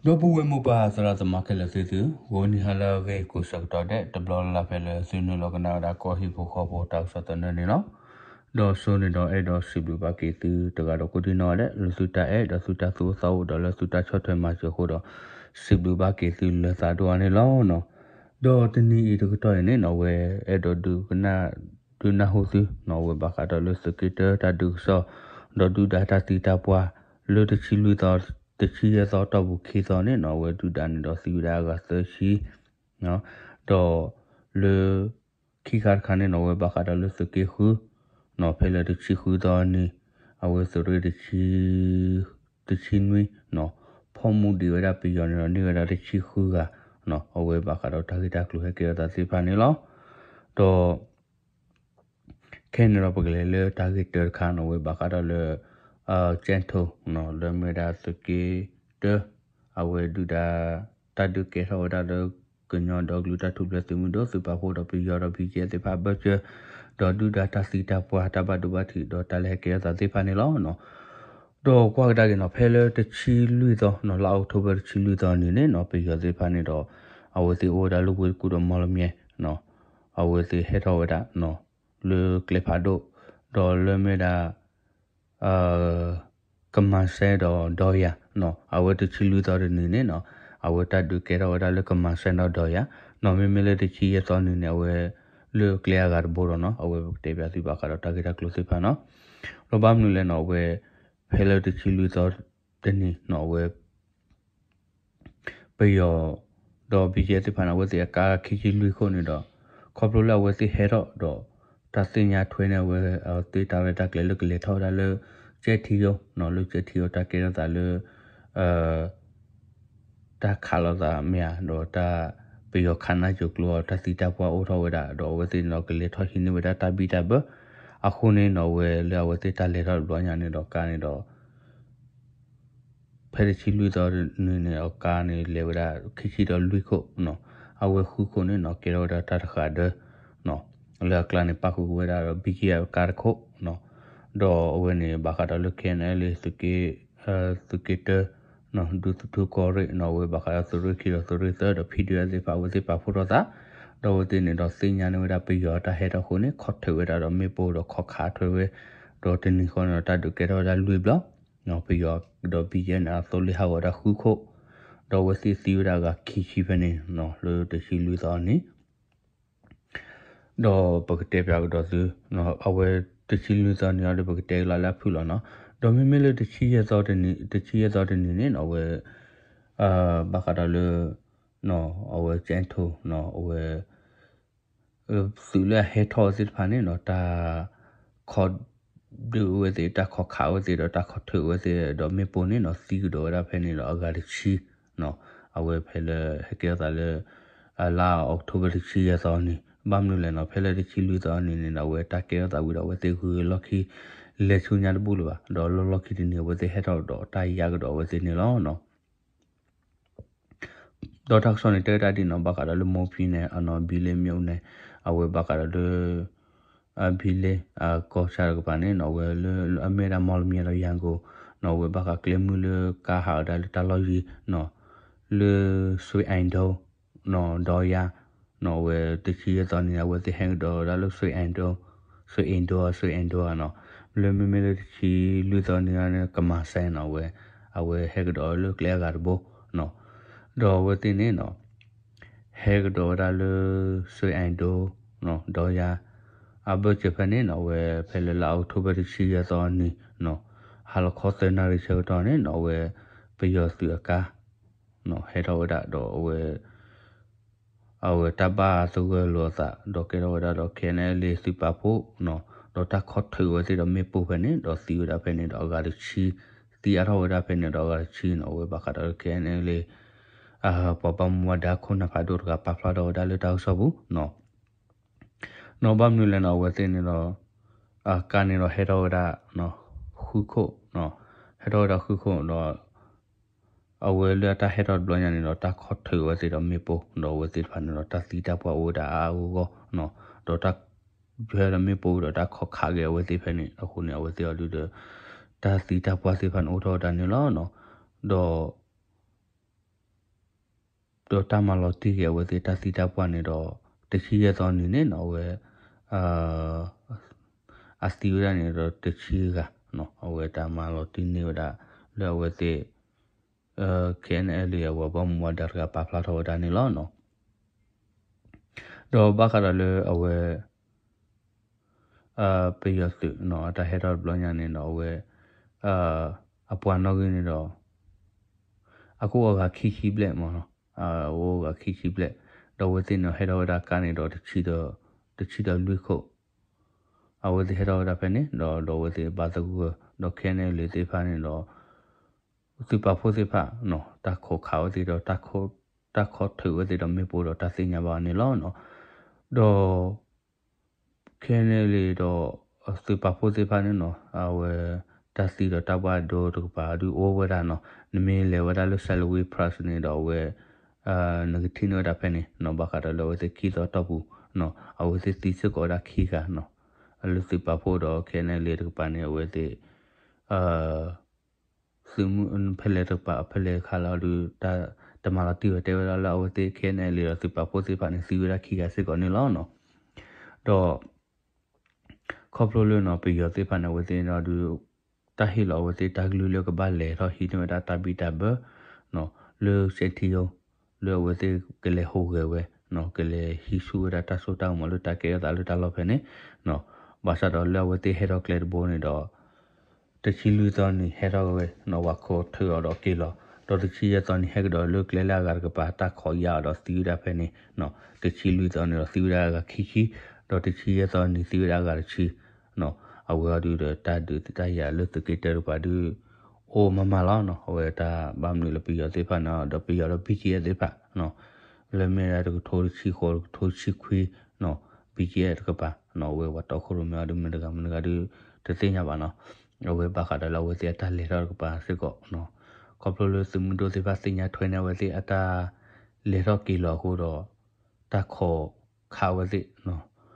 ဒီပုၢ်ဝဲၢ်မိၢ်ပၢ်သရၣ်သမါခဲလၢာ်သ့ၣ်သု, ဂီၤနံၤဟါလၢအဂ့ၤကိးဆၢကတီၢ်ဒဲး တဘျီလၢ်လၢ်ဖဲလၢသုနုာ်လီၤကနၣ်ဝဲဒၣ်ကီၢ်ဟံၣ်ဖိဃီဖိတၢ်ကစီၣ်သနၢၣ်န့ၣ်လီၤ. ဒီးစိန့ၣ်ဒီးအဲၣ်ဒိးစံးဘျုးဘၣ်က့ၤသုတဂၤဒီးကိးဒံနီၢ်ဂၤဒဲး လၢသုတၢ်အဲၣ်ဒီးသုတၢ်သူၣ်အိၣ်သးအိၣ်ဒီးလၢသုတၢ်ဆီၣ်ထွဲမၤစၢၤအဃိဒီး စံးဘျုးဘၣ်က့ၤသုလၢသးဒိၣ်အါန့ၣ်လီၤ. ဒီးတနံၤအံၤတကတီၢ်အံၤန့ၣ်နီၢ် အဝဲအဲၣ်ဒိးဒုးကနၣ် ဒုးနၢ်ဟူသုနီၢ် အဝဲဘၣ်ဃးဒီးလၢသုးက့တၢတၢ်ဒုးကစီၣ် ဒီးဒုၣ်ဒါတၢ်သံတၢ်ပှၢ် လၢတဆံလွံၢ်သီ တဆံယဲၢ်သီတီၢ်ပူၤခံသီန့ၣ်နီၢ် အဝဲဒုၣ်ဒါန့ၣ်ဒီးသံဝဲဒၣ်အဂၤသၢဆံ ဒီးလၢခံခါတခါန့ၣ်နီၢ် အဝဲဘၣ်ဃးဒီးလၢသုးက့ဃုနီၢ် ဖဲလၢတဆံဃုသီနံၤ အဝဲသုးရ့ၣ် တဆံနွံနီၢ် ဖီၣ်မူဒံးဝဲဒၣ်ပယီၤန့ၣ်ဒီးန့ၢ်ဝဲဒၣ်တဆံဃုဂၤနီၢ် အဝဲဘၣ်ဃးဒီးတၢ်ဂ့ၢ်တၢ်ကျိၤဟဲကဲထီၣ်သးသ့ၣ်တဖၣ်န့ၣ်လီၤ. ဒီး ခဲအံၤန့ၣ်ဒီးပကလဲၤလၢတၢ်ဂ့ၢ်တၢတခါနီၢ် အဝဲဘၣ်ဃးဒီးလၢ ကၠဲၣ်ထိၣ်နီၢ် လၢမ့ၢ်ဝဲဒၣ်သုးက့တၢ အဝဲဒုၣ်ဒါ တၢ်ဒုးကဲထီၣ်ဝဲဒၣ်လၢ ကညီဒီကလုာ်တၢ်ထူၣ်ဖျဲးသုးမုၢ်ဒိၣ်သုးပာ်ဖှိၣ်ဒီးပယီၤဒီး ဘံကဲသ့ၣ်တဖၣ်အဘၢၣ်စၢၤ ဒီးဒုၣ်ဒါတၢ်သံတၢ်ပှၢ်တၢ်ဘၣ်ဒိဘၣ်ထံးဒီးတၢ်လဲၤဟဲကဲထီၣ်သးသ့ၣ်တဖၣ်န့ၣ်လီၤ. ဒီးကွၢ်ကဒါက့ၤနီၢ် ဖဲလၢတဆံလွံၢ်သီနီၢ် လါအီးကထိဘၢၣ်တဆံလွံၢ်သီနံၤန့ၣ်နီၢ် ပယီၤသ့ၣ်တဖၣ်န့ၣ်ဒီး အဝဲသ့ၣ်အိၣ်ဝဲဒၣ်လၢဝ့ၢ်တကူၣ်ဒီးမီလမၠဲၣ် အဝဲသ့ၣ်ဟဲထီၣ်ဝဲဒၣ် လၢကျဲဖးဒိၣ် ဒီးလၢမ့ၢ်ဒၣ် ကမၤစဲဒီးဒီယၤနီၢ် အဝဲတဆံလွံၢ်သီတနံၤန့ၣ်နီၢ် အဝဲတၢ်ဒုးကဲထီၣ်ဝဲဒၣ်လၢကမၤစဲဒီးဒီယၤ နီၢ် မ့မ့ၢ်လၢတဆံယဲၢ်သီနံၤန့ၣ် အဝဲ လၢကျဲအဂၤတဘိဒီးနီၢ် အဝဲပကတဲပၠးသုဘၣ်ဃးဒီးတၢ်ဂ့ၢ်တၢ်ကျိၤသ့ၣ်တဖၣ်နီၢ် ဒီးဘၣ်မနုၤလဲၣ်နီၢ် အဝဲ ဖဲလၢတဆံလွံၢ်သီတနံၤနီၢ် အဝဲ ပယီၤ ဒီးဘံကဲသ့ၣ်တဖၣ်န့ၣ် အဝဲသ့ၣ်အကါခံဆံလွံၢ်ခိၣ်န့ၣ်ဒီး ခီဖျိလၢအဝဲသ့ၣ်ဟဲထီၣ်ဒီး တၢ်သ့ၣ်ညါထွဲန့ၣ် အဝဲသ့ၣ်တၢ်ရဲၣ်တၢ်ကျဲၤလၢကလဲၤထီၣ်ဝဲဒၣ်လၢ ကၠဲၣ်ထံယိ နီၢ် လၢကၠဲၣ်ထံယိ တၢ်ကဲထီၣ်သးလၢ တၢ်ခးလိာ်သးမ့ၢ်ဧါ ဒီးတၢ် ပယီၤခးနါစိၤကျိအီၤ တၢ်သံတၢ်ပှၢ်အိၣ်ထီၣ်ဝဲဒၣ် ဒီးအဝဲသ့ၣ်န့ၣ်ဒီးကလဲၤထီၣ်ဟံးန့ၢ်ဝဲဒၣ်တၢ်ဘံၣ်တၢ်ဘၢ အဃိန့ၣ်နီၢ် အဝဲလၢအဝဲသ့ၣ်တၢ်လဲၤထီၣ်တဘျီညါန့ၣ်ဒီးကါန့ၣ်ဒီး ဖဲတဆံလွံၢ်သီနံၤန့ၣ် အကါန့ၣ်လဲၤဝဲဒၣ်ခံဆံဒီးလွံၢ်ခိၣ်နီၢ် အဝဲဃုခိၣ်န့ၣ်နီၢ် ကဲထီၣ်ဝဲဒၣ်တၢ်တဃာ်ဒၢ လၢအကျါန့ၣ် ပၣ်ဃုာ်ကွံာ်ဝဲဒၣ်ဒီး ဘံကဲအကါတခိၣ်နီၢ် ဒီးအဝဲန့ၣ် ဘၣ်ဃးဒီးလၢ ခဲအံၤအ့လ့ သုးက့တၢ နီၢ် ဒူသထူကီၢ်ရ့ၣ်နီၢ် အဝဲဘၣ်ဃးဒီးသုးရ့ၣ်ခံဒီးသုးရ့ၣ်သၢဒီး ဖံဒုၣ်သ့ၣ်တဖၣ် အဝဲသ့ၣ်ပာ်ဖှိၣ်ထီၣ်သး ဒီးအဝဲသ့ၣ်န့ၣ်ဒီးသ့ၣ်ညါန့ၢ်ဝဲဒၣ်ပယီၤတၢ်ဟဲထီၣ်အဃိန့ၣ် ခီၣ်ထုးဝဲဒၣ်ဒီးမ့ၣ်ပိၢ်ဒီးခီၣ်ခးထွဲဝဲ ဒီးတနံၤဃီန့ၣ်ဒီးတၢ်ဒုးကဲထီၣ်ဝဲဒၣ်လွံၢ်ဘျီ ပယီၤဒီးဘံကဲန့ၣ် အသိလ့ၣ်ဟးဂီၤဝဲဒၣ်ဃုခိၣ် ဒီးအဝဲသ့ၣ်သံဝဲဒၣ်အဂၤခံဆံဖဲန့ၣ်နီၢ် လၢတဆံလွံၢ်သီနံၤ ဒီးပကတဲပၠးကဒီးသု အဝဲတဆံလွံၢ်သီနံၤအံၤဒီး ပကတဲကလီလၢအဖုၣ်လီၤနီၢ် ဒီးမ့မ့ၢ်လၢတဆံယဲၢ်သီတနံၤ တဆံယဲၢ်သီတနံၤန့ၣ်နီၢ် အဝဲ ဘၣ်ဃးဒီးလၢ အဝဲကၠဲၣ်ထိၣ်နီၢ် အဝဲ သုးလၢအဟဲထီၣ်ဝဲသ့ၣ်တဖၣ်န့ၣ်နီၢ် တၢ် ခီၣ်ဒုးဝဲသ့ၣ် တၢ်ခီၣ်ခးဝဲသ့ၣ်ဒီးတၢ်ခီၣ်ထုးဝဲသ့ၣ်ဒီးမ့ၣ်ပိၢ်န့ၣ်နီၢ် သံကဒီးဝဲဒၣ်ဖဲန့ၣ်ဒီးအဂၤတဆံနီၢ် အဝဲဖဲလၢဟဲကဲထီၣ်သးလၢ လါအီးကထိဘၢၣ် တဆံယဲၢ်သီနံၤ ဘၣ်မနုၤလဲၣ်နီၢ် ဖဲလၢတဆံလွံၢ်သီနံၤန့ၣ်ဒီး အဝဲတၢ်ကဲထီၣ်သးဝံၤဒီး အဝဲသ့ၣ်ဂုၤလီၢ်ခံ လဲၤဆူညါတဘူၣ်လၢၤဘၣ် ဒီးလီၢ်လီၢ်ခံတနံၤ အဝဲသ့ၣ်ဟဲထီၣ်ဒီးတၢ်ယါကဒီးအဝဲသ့ၣ်န့ၣ်လီၤနီၢ် ဒီးတၢ်ကစီၣ်န့ၣ် တဲဝဲဒၣ်ဒ်နီၢ် ဘၣ်ဃးဒီးလၢမိၢ်ဖံန့ၣ် အနီၢ်ဘံလ့မ့ၣ်အူန့ၣ် အဝဲဘၣ်ဃးဒီးလၢ ဘံလ့ ကီၢ်ဆၣ်တကပၤန့ၣ်နီၢ် အဝဲလၢအမ့ၢ်ဝဲဒၣ်မီလမၠဲၣ်ဒီးယၤကိာ်နီၢ် အဝဲဘၣ်ဃးကျဲမုၢ်လၢကါဟးဝဲဒၣ်လၢတၢ်လီၢ်ယံၤနီၢ် လၢ စွ့ၣ်အဲၣ်ဒိၣ် နီၢ် ဒီးယၤ နီၢ် အဝဲတဆံယဲၢ်သီန့ၣ် အဝဲသ့ၣ်ဟဲကဒီးဝဲဒၣ်လၢ စွ့ၣ်အဲၣ်ဒိၣ် စွ့ၣ်အဲၣ်ဒိၣ် စွ့ၣ်အဲၣ်ဒိၣ်နီၢ် လၢမ့မ့ၢ်လၢတဆံလွံၢ်သီန့ၣ် ကမၤစဲနီၢ် အဝဲ အဝဲဟဲကဒီးလၢကျဲအဂၤတဘိနီၢ် ဒီးအဝဲသ့ၣ်န့ၣ်နီၢ် ဟဲကဒီးဝဲဒၣ်လၢ စွ့ၣ်အဲၣ်ဒိၣ်နီၢ် ဒီးယၤ အဘၢၣ်စၢၤဖဲန့ၣ်နီၢ် အဝဲဖဲလၢလါအီးကထိဘၢၣ်တဆံယဲၢ်သီနံၤနီၢ် ဟါလီၤခီသၢနၣ်ရံၣ်ဆၢကတီၢ်န့ၣ်နီၢ် အဝဲ ပယီၤသုးအကါ နီၢ် ဟဲထီၣ်ဝဲဒၣ်ဒီးအဝဲ အဝဲတၢ်ဘၣ်သဂၢၢ်လိာ်အသး ဒီးကဲထီၣ်ဝဲဒၣ်ဒီး ခဲအံၤအ့လ့ သုးပာ်ဖှိၣ်နီၢ် ဒီးတၢ်ခီၣ်ထုးဝဲသ့ၣ်ဒီးမ့ၣ်ပိၢ်ဖဲန့ၣ် ဒီးသံဝဲဒၣ်ဖဲန့ၣ်ဒီးအဂၤတဆံ သံအါထီၣ်ဝဲဒၣ်ဖဲန့ၣ်ဒီးအဂၤတဆံနီၢ် အဝဲဘၣ်ဃးဒီး ခဲအံၤ ခဲအံၤအ့လ့ ပှၤဘၣ်မူဘၣ်ဒါခိၣ်နၢ်ဖးဒိၣ်တဂၤပာ်ဖျါထီၣ်ဝဲဒၣ်လၢတၢ်ကစီၣ်ပူၤနီၢ် နီၢ် ဘၣ်မနုၤလဲၣ်နီၢ် အဝဲသ့ၣ်န့ၣ်ဒီး ကါန့ၣ်ဒီးဟဲထီၣ်ဝဲဒၣ် ဃုခိၣ်နီၢ် ဟဲထီၣ်ဝဲဒၣ်ဃုခိၣ်ဒီး အဝဲလၢအတၢ်ဟဲထီၣ်တဘျီညါန့ၣ်ဒီး တၢ်ခီၣ်ထုးဝဲသ့ၣ်ဒီးမ့ၣ်ပိၢ် ဒီးအဝဲသ့ၣ်တဖၣ်န့ၣ်ဒီး တၢ်သံတၢ်ပှၢ်အိၣ်ဝဲဒၣ်အါအါဂီၢ်ဂီၢ်နီၢ် ဒီးတၢ် ဟဲဒီးမ့ၣ်ပိၢ်ဒီးတၢ်ခီၣ်ခးက့ၤအဝဲသ့ၣ်ဖဲန့ၣ် အဃိန့ၣ် အဝဲသ့ၣ်အီၤဒုဒီး တၢ်သံတၢ်ပှၢ်သ့ၣ်တဖၣ်န့ၣ်အိၣ်ထီၣ်ဝဲဒၣ်န့ၣ်လီၤနီၢ် ဒီး ဒီးတၢ်မၤလီၤတံၢ်က့ၤအဝဲသ့ၣ်တၢ်သံတၢ်ပှၢ်န့ၣ်ဒီး တဆံယဲၢ်သီနံၤန့ၣ်နီၤ အဝဲ အသံဝဲဒၣ်န့ၣ်ဒီးတဆံဂၤနီၤ အဝဲတၢ်မၤလီၤတံၢ်န့ၢ်ဝဲဒၣ် လၢအဝဲသ့ၣ် ခဲအံၤန့ၣ်လံ အဝဲဘၣ်မူဘၣ်ဒါတဂၤပာ်ဖျါထီၣ်ဝဲဒၣ်န့ၣ်လီၤနီၤ. ဒီးဘၣ်ဃးဒီးလၢအဝဲ ပယီၤသုးနီၤ အတၢ်ဟဲထီၣ်တဘျီညါန့ၣ်ဒီး အဝဲ အပှၤနီၣ်ဂံၢ်န့ၣ်ဒီး အကအိၣ်အဂၤခံဆံဘျဲၣ်မးနီၤ အအိၣ်အဂၤခံဆံဘျဲၣ် ဒီးအဝဲသ့ၣ်န့ၣ်ဟဲထီၣ်ဝဲဒၣ်ကါန့ၣ်ဒီး တဆံဒီးလွံၢ်ခိၣ် အဝဲသ့ၣ်ဟဲထီၣ်ဝဲဒၣ်ဖဲန့ၣ် ဒီးဒီးအဝဲသ့ၣ်ဘၣ်သဂၢၢ် ဒီး ခဲအံၤန့ၣ်လံ သ့ၣ်တဖၣ်န့ၣ်ဒီး သုးပာ်ဖှိၣ်သ့ၣ်တဖၣ်နီၤ တၢ်ခိးခးဝဲသ့ၣ်ဒီး တၢ်ခိးထုးဝဲသ့ၣ်ဒီးမ့ၣ်ပိၢ်ဒီးတၢ်သ့ၣ်ညါဘၣ်န့ၣ်လီၤနီၤ. ဒီး ခဲအံၤန့ၣ်လံဒီး သုးပာ်ဖှိၣ်သ့ၣ်တဖၣ်န့ၣ်နီၤ အဝဲ တၢ်သံဒီးတၢ်ဘၣ်ဒိတကပၤဒုးအိၣ်ဝဲဒၣ်နီၤ နမ့ၢ်လဲၤဝဲဒၣ်လၢ Salween Press န့ၣ်ဒီးအဝဲ နကထံၣ်န့ၢ်ဝဲဒၣ်ဖဲန့ၣ်နီၤ ဘၣ်ဃးဒီးလၢအဝဲသ့ၣ်ခံသီတီၢ်ပူၤနီၤ အဝဲသ့ၣ်သံစ့ၢ်ကီးဝဲဒၣ်ခံဂၤနီၤ လၢသုးပာ်ဖှိၣ်ဒီး ခဲအံၤန့ၣ်လံတကပၤန့ၣ် အဝဲသ့ၣ် သုးမုၢ်ဖဲလဲၣ်တကပၤ ဖဲလဲၣ်ခါလီၤဒုး တၢ်တမၤလီၤတံၢ်ဝဲတဲဝဲဒၣ်လၢအဝဲသ့ၣ် ခဲအံၤန့ၣ်လံဒီးသုးပာ်ဖှိၣ်သ့ၣ်တဖၣ်န့ၣ် သံဝဲဒၣ်ခံဂၤစ့ၢ်ကီးန့ၣ်လီၤနီၤ. ဒီး ခီဖျိလၢနီၤ ပယီၤသ့ၣ်တဖၣ်န့ၣ် အဝဲသ့ၣ်န့ၣ်ဒီး တၢ်ဟ့ၣ်လီၤအဝဲသ့ၣ်တၢ်ကလုၢ်လၢကဘၣ်လဲၤထီၣ်ဟံးန့ၢ်ဝဲဒၣ်တၢ်ဘံၣ်တၢ်ဘၢနီၤ လၢ Santiago လၢအဝဲသ့ၣ်ကလဲၤဟူးဂဲၤဝဲနီၤ ကလဲၤဟံးဆူၣ်ဝဲဒၣ်တၢ်စိတၢ်ကမီၤလၢတၢ်ကဲထီၣ်သးလၢတၢ်လီၢ်ဖဲန့ၣ်နီၤ ဘၣ်ဆၣ်ဒီးလၢအဝဲသ့ၣ်ဟဲထီၣ်ကျဲတဘိန့ၣ်ဒီး တဆံလွံၢ်သီနံၤဟဲထီၣ်ဝဲနီၤ ပှၤခိးထုးအီၤဒီးက့ၤလီၤ ဒီးတဆံယဲၢ်သီနံၤဟဲကဒီးလၢကျဲလၢအဂၤတကပၤ တၢ်ခိးယာ်အီၤဒီးသံဝဲဒၣ်ဖဲန့ၣ်နီၤ တဆံလွံၢ်သီနံၤဒီးသံဝဲဒၣ်အဂၤခံဆံ ဒီးတဆံယဲၢ်သီနံၤသံဝဲဒၣ်အဂၤတဆံနီၤ အဝဲအီၤဒုးဒီးတၢ်ဒုးတၢ်ယၤလၢသုးက့တၢတကပၤဒုး အိၣ်မးမးလီၤနီၤ အဝဲတၢ်ဘၣ်မနုၤလၢပယီၤသ့ၣ်တဖၣ်န့ၣ်ဒီးပယီၤဒီး BGF သ့ၣ်တဖၣ်နီၤ လၢမ့ၢ်ဒၣ်တကထိတဆံဃိး တကထိတဆံခွံနီၤ BGF တကပၤနီၤ အဝဲပှၤတီခိၣ်ရိၣ်မဲအီၤဒုးမ့ၢ်တဂၤမ့ၢ်တဂၤဒုး တသ့ၣ်ညါဘၣ်နီၤ အဝဲဘၣ်ဃးဒီးလၢအဝဲသ့ၣ်အတၢ်လဲၤထီၣ်တကပၤစ့ၢ်ကီးနီၤ ခီဖျိလၢသုးမုၢ်ဒိၣ်သ့ၣ်တဖၣ်သ့ၣ်ညါထွဲန့ၢ်အဝဲသ့ၣ်အတၢ်လဲၤထီၣ်က့ၤလီၤအဃိဒီး တၢ်ခိးခးဝဲသ့ၣ်နီၤ ဒီး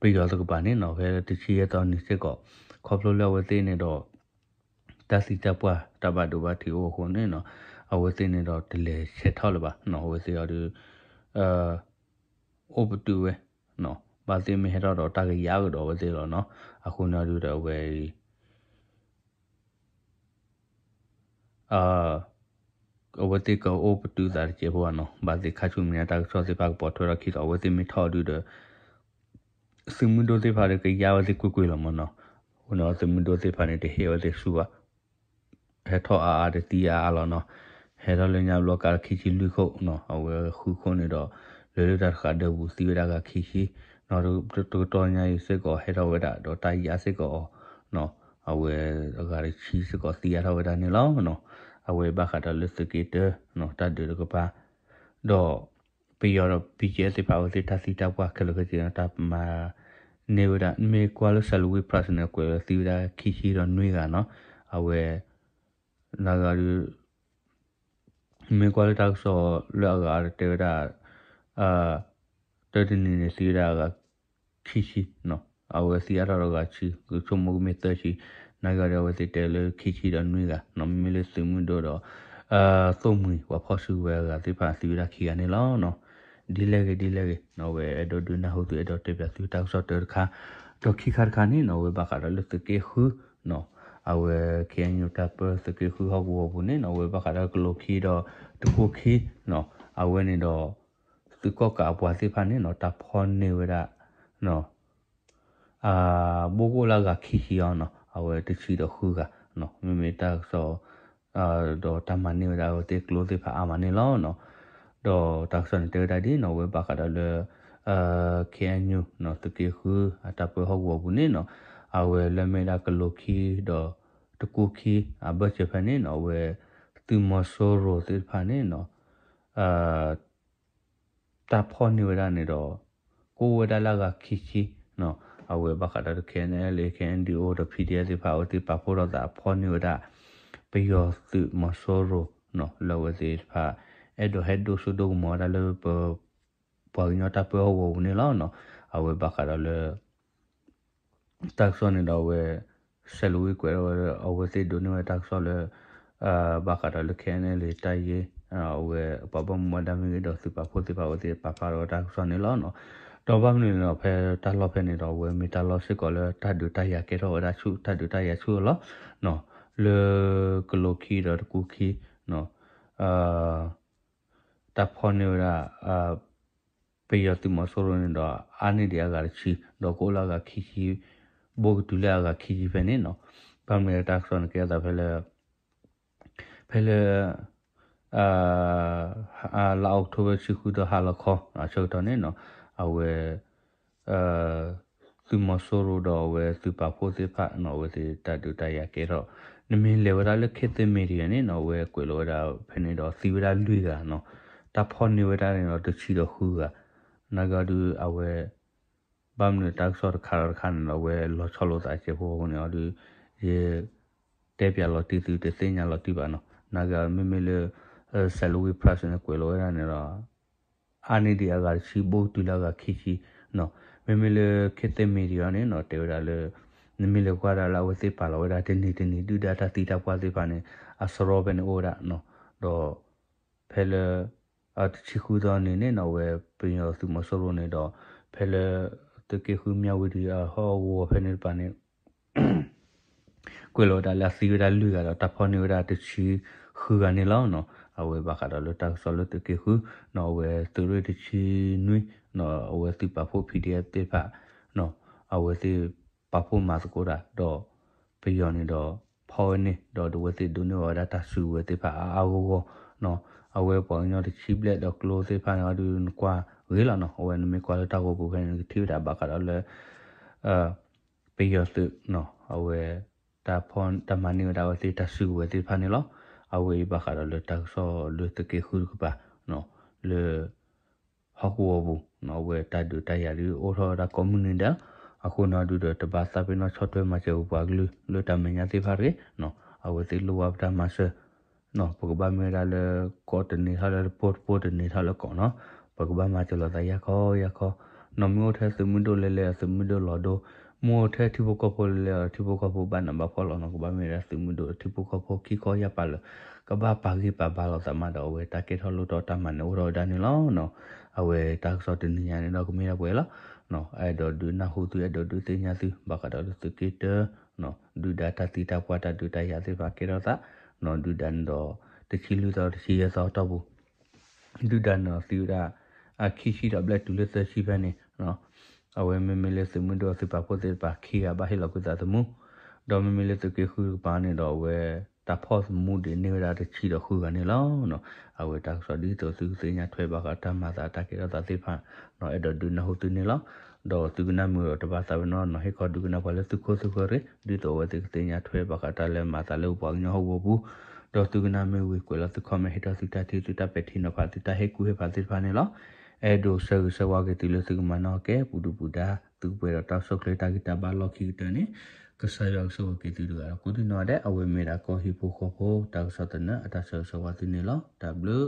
ပယီၤတကပၤန့ၣ်နီၤ ဖဲတဆံယဲၢ်သီနံၤစ့ၢ်ကီး ခီဖျိလၢအဝဲသ့ၣ်န့ၣ်ဒီး တၢ်သံတၢ်ပှၢ်တၢ်ဘၣ်ဒိဘၣ်ထံးအိၣ်အဃိန့ၣ်နီၤ အဝဲသ့ၣ်န့ၣ်ဒီးတလဲၤဆဲးထီၣ်လၢၤဘၣ်နီၤ အဝဲသ့ၣ်အီၤဒုး အိၣ်ပတုာ်ဝဲနီၤ ဘၣ်သ့ၣ်မ့ၢ်ဟဲထီၣ်ဒီးတၢ်ကယၤကဒီးအဝဲသ့ၣ်လီၤနီၤ အဃိန့ၣ်အီၤဒုးဒီးအဝဲအံၤ အဝဲသ့ၣ်ကအိၣ်ပတုာ်သးတစဲးဖိဘၣ်နီၤ ဘၣ်သ့ၣ်ခါဆူမဲာ်ညါတၢ်ကစီၣ်သ့ၣ်တဖၣ်ကပိာ်ထွဲထီၣ်ခံဒီး အဝဲသ့ၣ်မ့ၢ်ထီၣ်ဒုးဒီး သုးမုၢ်ဒိၣ်သ့ၣ်တဖၣ်ဒီးကယါဝဲသ့ၣ်ကွ့ၢ်ကွ့ၢ်လီၤမးနီၤ အဃိန့ၣ် သုးမုၢ်ဒိၣ်သ့ၣ်တဖၣ်န့ၣ် တဟ့ၣ်ဝဲသ့ၣ်ဆူၣ်ဘၣ် ဟဲထီၣ်အါအါတသံအါအါလီၤနီၤ ဟဲထီၣ်လၢညါဘျီကးလၢခံဆံလွံၢ်ခိၣ်နီၤ အဝဲဃုခိၣ်န့ၣ်ဒီး လၢလၢတၢ်တဃာ်ဒၢးပူၤသံဝဲဒၣ်အဂၤခံဆံနီၤ တကတီၢ်ညါအံၤစ့ၢ်ကီးဟဲထီၣ်ဝဲဒၣ်ဒီးတၢ်ယါစ့ၢ်ကီးအီၤနီၤ အဝဲအဂၤတဆံစ့ၢ်ကီးသံအါထီၣ်ဝဲဒၣ်န့ၣ်လီၤနီၤ အဝဲဘၣ်ဃးဒီးလၢသုးက့တၢနီၤ တၢ်ဒုးတကပၤ ဒီး ပယီၤဒီး BGF သ့ၣ်တဖၣ်အဝဲသ့ၣ်တၢ်သံတၢ်ပှၢ်ခဲလၢာ်ခဲဆ့ တၢ်မၤန့ၢ်ဝဲဒၣ် မ့ၢ်ကွၢ်လၢ Salween Press န့ၣ် ကွဲးလီၤသံဝဲဒၣ်ခံဆံဒီးနွံဂၤနီၤ အဝဲ နဂၤဒုး မ့ၢ်ကွၢ်လၢတၢ်ကစီၣ်လၢအဂၤတဲဝဲဒၣ် တၢတနံၤန့ၣ်သံဝဲဒၣ်အဂၤ ခံဆံနီၤ အဝဲသံအါထီၣ်ဒီးအဂၤဆံ ကဆိကမိၣ်ကမ့ၢ်သၢဆံ နဂၤဒီးအဝဲသ့ၣ်တဲလၢခံဆံဒီးနွံဂၤနီၤ မ့မ့ၢ်လၢသုးမုၢ်ဒိၣ်ဒီး သိၣ်မှံၤပှၤဖီၣ်စုကဝဲၤအဂၤသ့ၣ်တဖၣ်သံဝဲဒၣ်ခံဂၤန့ၣ်လီၤနီၤ ဒ်လဲၣ်ဂ့ၤဒ်လဲၣ်ဂ့ၤနီၤ အဝဲအဲၣ်ဒိးဒုးနၢ်ဟူသုအဲၣ်ဒိးတဲပၠးသုတၢ်ကစီၣ်တၢတခါ ဒီးခံခါတခါန့ၣ်နီၤ အဝဲဘၣ်ဃးဒီးလၢသုးက့ဃုနီၤ အဝဲ KNU တၢ်ပၢသုးက့ဃုဟီၣ်ကဝီၤပူၤန့ၣ်နီၤ အဝဲဘၣ်ဃးဒီးကလိၤခံဒီး တကူၢ်ခံနီၤ အဝဲန့ၣ်ဒီး သုးကီၣ်ကးအပှၤသ့ၣ်တဖၣ်န့ၣ်နီၤ တၢ်ဖီၣ်န့ၢ်ဝဲဒၣ် ဘိၣ်ကအိၣ်လၢအဂၤခံဆံအီၤနီၤ အဝဲတဆံဒီးဃုဂၤနီၤ မ့မ့ၢ်တၢ်ကစီၣ် ဒီးတၢ်မၤန့ၢ်ဝဲဒၣ်အဝဲသ့ၣ်ကျိသ့ၣ်တဖၣ်အါမးန့ၣ်လီၤနီၤ ဒီးတၢ်ကစီၣ်န့ၣ်တဲဝဲဒၣ်ဒ်နီၤ အဝဲဘၣ်ဃးဒီးလၢ KNU နီၤ သုးက့ဃု အတၢ်ပၢဟီၣ်ကဝီၤပူၤန့ၣ်နီၤ အဝဲလၢမ့ၢ်ဒၣ်ကလိၤခံဒီးတကူၢ်ခံ အဘၢၣ်စၢၤဖဲန့ၣ်နီၤ အဝဲ သုးမီၤစိရိၤသ့ၣ်တဖၣ်န့ၣ်နီၤ တၢ်ဖီၣ်န့ၢ်ဝဲဒၣ်န့ၣ်ဒီး ကအိၣ်ဝဲဒၣ်လၢအဂၤခံဆံနီၤ အဝဲဘၣ်ဃးဒီး KNLA KNDO ဒီး PDF သ့ၣ်တဖၣ် အဝဲသ့ၣ်ပာ်ဖှိၣ်ထီၣ်သးဖီၣ်န့ၢ်ဝဲဒၣ် ပယီၤသုးမီၤစိရိၤနီၤ လၢအဝဲသ့ၣ်တဖၣ် အဲၣ်ဒိးဟဲဒိၣ်စိဒိၣ်ကမီၤဝဲဒၣ်လၢပ ပှၤကညီတၢ်ပၢဟီၣ်ကဝီၤပူၤန့ၣ်လီၤနီၤ အဝဲဘၣ်ဃးဒီးလၢ တၢ်ကစီၣ်န့ၣ်ဒီးအဝဲ စဲးလူၤဝံၤကွဲးထီၣ်ဝဲ အဝဲသ့ၣ်ဒိးန့ၢ်ဝဲတၢ်ကစီၣ်လၢ ဘၣ်ဃးဒီးလၢ KNLA တၢ်ယ့ အဝဲပှၤဘၣ်မူဘၣ်ဒါမ့ၢ်ဂ့ၤဒီးသုးပာ်ဖှိၣ်သ့ၣ်တဖၣ်အဝဲသ့ၣ်ပာ်ဖျါထီၣ်ဝဲတၢ်ကစီၣ်န့ၣ်လီၤ. ဒီးဘၣ်မနုၤလဲၣ်ဒီး ဖဲတၢ်လီၢ်ဖဲန့ၣ်ဒီး အဝဲမ့ၢ်တၢ်လီၢ်စ့ၢ်ကီးလၢတၢ်ဒုးတၢ်ယၤကဲထီၣ်ဝဲဒၣ်ဆူ တၢ်ဒုးတၢ်ယၤဆူအလီၢ် လၢကလိးခံဒီးတကူခံ တၢ်ဖီၣ်န့ၢ်ဝဲဒၣ် ပယီၤသုးမီၤစိရိၤန့ၣ်ဒီး အါန့ၢ်ဒံးအဂၤတဆံ ဒီးကအိၣ်လၢအဂၤခံဆံ ဘိၣ်ကတုၤလၢအဂၤခံဆံဖဲန့ၣ်နီၤ. ဘၣ်မနုၤတၢ်ကစီၣ်န့ၣ်ကဲအသးဖဲလၢ ဖဲလၢ လါအီးကထိဘၢၣ် ဆံဃုသီဟါလီၤခီ အဆၢကတီၢ်န့ၣ်နီၤ အဝဲ သုးမီၤစိရိၤဒီးအဝဲသုးပာ်ဖှိၣ်သ့ၣ်တဖၣ်နီၤ အဝဲသ့ၣ်တၢ်ဒုးတၢ်ယၤကဲထီၣ် နမ့ၢ်လဲၤဝဲဒၣ်လၢ ခေတ်သစ်မီဒီယာ န့ၣ်နီၤ အဝဲကွဲးလီၤဝဲဒၣ်ဖဲန့ၣ်ဒီးသံဝဲဒၣ်လွံၢ်ဂၤနီၤ တၢ်ဖီၣ်န့ၢ်ဝဲဒၣ်န့ၣ်ဒီးတဆံဒီးဃုဂၤ နာ်က့အီၤဒုးအဝဲ ဘၣ်မနုၤတၢ်ကစီၣ်တခါဒီးတခါန့ၣ်ဒီး အဝဲလီၤဆီလိာ်သးစဲးဖိအဃိန့ၣ်အီၤဒုး ယ တဲပၠးလီၤတံၢ်သုတသ့ၣ်ညါလီၤတံၢ်ဘၣ်နီၤ နာ်က့အီၤမ့မ့ၢ်လၢ Salween Press န့ၣ် ကွဲးလီၤဝဲဒၣ်န့ၣ်ဒီး အါန့ၢ်ဒံးအဂၤတဆံ ဘိၣ်ကတုၤလၢအဂၤခံဆံနီၤ မ့မ့ၢ်လၢ ခေတ်သစ်မီဒီယာ န့ၣ်နီၤ တဲဝဲဒၣ်လၢ နမ့ၢ်လဲၤကွၢ်ဒၣ်လၢအဝဲသ့ၣ်ပာ်လီၤဝဲဒၣ်တနံၤတနံၤ ဒုၣ်ဒါတၢ်သံတၢ်ပှၢ်သ့ၣ်တဖၣ်န့ၣ် အစရီဖဲန့ၣ်အိၣ်ဝဲဒၣ်နီၤ ဒီး ဖဲလၢ တဆံဃုသီန့ၣ်န့ၣ်နီၤ အဝဲပယီၤသုးမီၤစိရိၤန့ၣ်ဒီး ဖဲလၢ သုးက့ဃု မြဝတီ အဟီၣ်ကဝီၤဖဲန့ၣ်တပၤန့ၣ် ကွဲးလီၤဝဲဒၣ်လၢအသံဝဲဒၣ်လွံၢ်ဂၤဒီး တၢ်ဖီၣ်န့ၢ်ဝဲဒၣ်တဆံဃုဂၤန့ၣ်လီၤနီၤ. အဝဲဘၣ်ဃးဒီးလၢတၢ်ကစီၣ်လၢသုးက့ဃုနီၤ အဝဲသုးရ့ၣ်တဆံနွံနီၤ အဝဲသုးပာ်ဖှိၣ် PDF သ့ၣ်တဖၣ်နီၤ အဝဲသ့ၣ်ပာ်ဖှိၣ်မၤသကိးတၢ်ဒီး ပယီၤန့ၣ်ဒီး ဖီၣ်ဝဲန့ၣ် ဒီးအဝဲသ့ၣ်ဒိးန့ၢ်ဘၣ်ဝဲဒၣ်တၢ်စုကဝဲၤသ့ၣ်တဖၣ်အါအါဂီၢ်ဂီၢ်နီၤ. အဝဲပှၤကညီတဆံဘျဲၣ်ဒီးကျိသ့ၣ်တဖၣ်န့ၣ်အီၤဒုးနကွၢ်ဂ့ၤလီၤနီၤ. အဝဲနမ့ၢ်ကွၢ်လၢတၢ်ဂီၤပူၤဖဲန့ၣ် နကထံၣ်ဝဲဒၣ်ဘၣ်ဃးဒီးလၢ ပယီၤသုးနီၤ အဝဲ တၢ်ဖီၣ်တၢ်မၤန့ၢ်ဝဲဒၣ်အဝဲသ့ၣ်တၢ်စုကဝဲၤသ့ၣ်တဖၣ်န့ၣ်လီၤ. အဝဲအံၤဘၣ်ဃးဒီးလၢတၢ်ကစီၣ်လၢသုးက့ဃုတကပၤနီၤ လၢ ဟီၣ်ကဝီၤပူၤနီၤ အဝဲတၢ်ဒုးတၢ်ယၤဒုးအိၣ်ထီၣ်ဝဲဒၣ်ကိးမုၢ်နံၤဒဲး အဃိန့ၣ်ဒုးဒီးတဘၣ်သးပ့ၤနီၣ်ဆီၣ်ထွဲမၤစၢၤပပှၤကလုာ် လၢတၢ်မဲာ်ညါသ့ၣ်တဖၣ်တဂ့ၤနီၤ အဝဲသ့ၣ်လိၣ်ဘၣ်ပတၢ်မၤစၢၤနီၤ ပကဘၣ်မ့ၢ်ဝဲဒၣ်လၢ ကီၢ်တန့ၢ်ထီၣ်လၢတပိၢ် တပိၢ်တန့ၢ်ထီၣ်လၢကီၢ်နီၤ ပကဘၣ်မၤစၢၤလိာ်သးယၤခီယၤခီ နီၤ မ့ၢ်အိၣ်ထဲသုးမုၢ်ဒိၣ်လဲၤလဲၤ သုးမုၢ်ဒိၣ်လီၤဒိ မ့ၢ်အိၣ်ထဲထံဖိကီၢ်ဖိလဲၤလဲၤ ထံဖိကီၢ်ဖိဘၣ်နးဘၣ်ဖှီၣ်လီၤနီၤ ကဘၣ်မ့ၢ်ဝဲဒၣ်သုးမုၢ်ဒိၣ်ထံဖိကီၢ်ဖိခံခီယါပာ်လၢာ် ကဘၣ်ပာ်ဂံၢ်ပာ်ဘါလိာ်သးမးဒီး အဝဲတၢ်ကဲထီၣ်လိၣ်ထီၣ်တၢ်မၤန့ၣ်အိၣ်ထီၣ်ဝဲဒၣ်န့ၣ်လီၤနီၤ. အဝဲတၢ်ကစီၣ်တနံၤညါန့ၣ်ဒီးကမ့ၢ်ဒၣ်ပှဲၤလီၤနီၤ အဲၣ်ဒိးဒုးနၢ်ဟူသု အဲၣ်ဒိးဒုးသ့ၣ်ညါသု ဘၣ်ဃးဒီးလၢသုးက့တၢနီၤ ဒုၣ်ဒါတၢ်သံတၢ်ပှၢ်တၢ်ဒုးတၢ်ယၤသ့ၣ်တဖၣ်ကဲထီၣ်သးနီၤ ဒုၣ်ဒါန့ၣ်ဒီး တဆံလွံၢ်သီတဆံယဲၢ်သီအတီၢ်ပူၤ ဒုၣ်ဒါန့ၣ်ဒီးသံဝဲဒၣ် အခံဆံဒီးဘျဲၣ်တုၤလၢသၢဆံဖဲန့ၣ်နီၤ အဝဲမ့မ့ၢ်လၢသုးမုၢ်ဒိၣ်သုးပာ်ဖှိၣ်သ့ၣ်တဖၣ်ခံဂၤဘၣ်ဟ့ၣ်လီၤကွံာ်သးသမူ ဒီးမ့မ့ၢ်လၢသုးက့ဃုတကပၤန့ၣ်ဒီးအဝဲ တၢ်ဖီၣ်သမူဒံးန့ၢ်ဝဲဒၣ်တဆံဒီးဃုဂၤန့ၣ်လီၤနီၤ. အဝဲတၢ်ကစီၣ်ဒ်သိးသုကသ့ၣ်ညါထွဲဘၣ်ဃးတၢ်မၤသးတၢ်ကဲထီၣ်သးသ့ၣ်တဖၣ်နီၤ အဲၣ်ဒိးဒုးနၢ်ဟူသုန့ၣ်လီၤ. ဒီးသုကနၣ်မုာ်ဒီးတဘၣ်သးပ့ၤနီၣ်နီၤ ဟ့ၣ်ခီဒုးကနၣ်ပှၤလၢသုခိၣ်သုဃၢၤတဂ့ၤ ဒ်သိးအဝဲသ့ၣ်ကသ့ၣ်ညါထွဲဘၣ်ဃးတၢ်လၢမၤသးလၢပပှၤကညီဟီၣ်ကဝီၤပူၤ ဒီးသုကနၣ်မ့ၢ်ဝံၤကွဲးလီၤသု comment ဟ့ၣ်ထီၣ်သုတၢ်ထံၣ်သုတၢ်ပဲာ်ထံနီၤဖးသုတၢ်ဟ့ၣ်ကူၣ်ဟ့ၣ်ဖးသ့ၣ်တဖၣ်န့ၣ်လီၤ. အဲၣ်ဒိးဆၢဂ့ၤဆၢဝါက့ၤသုလၢသုကမၤနၢၤက့ၤ ပူၤဒုၣ်ပူၤဒါ သုကပှဲၤဒီးတၢ်ဆိၣ်ချ့တၢ်ဂံၢ်တၢ်ဘါလီၢ်ခံကတၢၢ်န့ၣ် ကစၢ်ယွၤကဆိၣ်ဂ့ၤက့ၤသုတဂၤဒီးကိးဒံနီၢ်ဂၤဒဲး အဝဲမ့ၢ်ဒၣ်ကီၢ်ဟံၣ်ဖိဃီဖိ တၢ်ကစီၣ်သနၢၣ်အတၢ်ဆၢဂ့ၤဆၢဝါသုန့ၣ်လီၤ. တၢ်ဘျုး